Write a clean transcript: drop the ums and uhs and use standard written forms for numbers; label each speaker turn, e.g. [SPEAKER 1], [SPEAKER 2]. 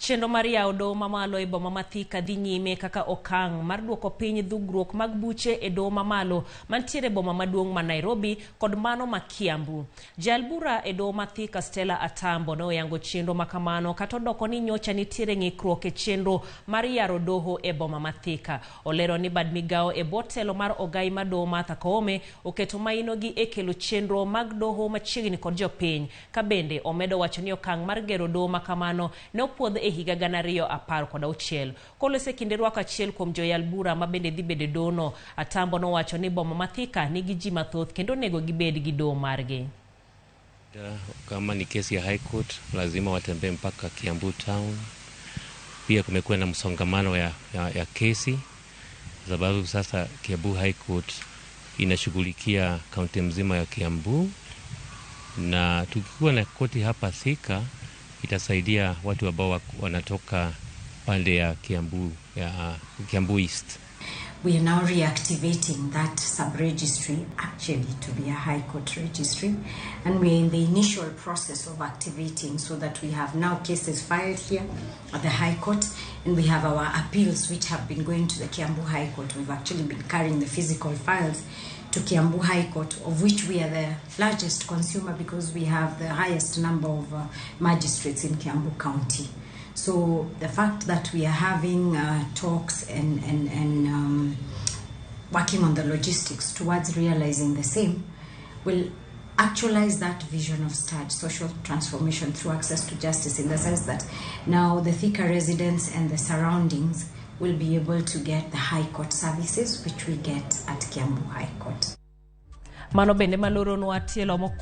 [SPEAKER 1] Chenro mar yawo doho mamalo e boma ma Thika dhi nyime kaka okang' mar duoko piny dhugruok mag buche e doho mamalo mantiere e boma maduong' ma Nairobi kod mano ma Kiambu. Jayal bura e doho ma Thika Stella Atambo ne oyango chenro makamano kata odoko ni nyocha nitiere ng'ikruok e chenro mar yaro doho e boma ma Thika. Olero ni bad migawo e bwo telo mar ogai mar doho Martha Koome oketo maino gi e kelo chenro mag doho machiegni kod jopiny. Ka bende omedo wacho ni okang' mar gero doho makamano ne opuodh e higa 2016. Koloso e kinde rwako achiel kuom joyal bura ma bende dhi bedo e dohono, Atambo nowacho ni boma ma Thika nigi ji mathoth kendo onego gibed gi doho margi.
[SPEAKER 2] Kama ni kesi ya High Court lazima watembee mpaka Kiambu town. Pia kumekuwa na msongamano ya kesi sababu sasa Kiambu High Court inashughulikia kaunti mzima ya Kiambu, na tukikuwa na koti hapa Thika itasaidia watu ambao wanatoka pande ya Kiambu, ya Kiambu East.
[SPEAKER 3] We are now reactivating that sub-registry actually to be a High Court registry, and we are in the initial process of activating so that we have now cases filed here at the High Court, and we have our appeals which have been going to the Kiambu High Court. We've actually been carrying the physical files to Kiambu High Court, of which we are the largest consumer because we have the highest number of magistrates in Kiambu County. So the fact that we are having talks and working on the logistics towards realizing the same will actualize that vision of START, social transformation through access to justice, in the sense that now the Thika residents and the surroundings will be able to get the High Court services which we get at Kiambu High Court.
[SPEAKER 1] Mano bende maloronwa tielo mokwongo.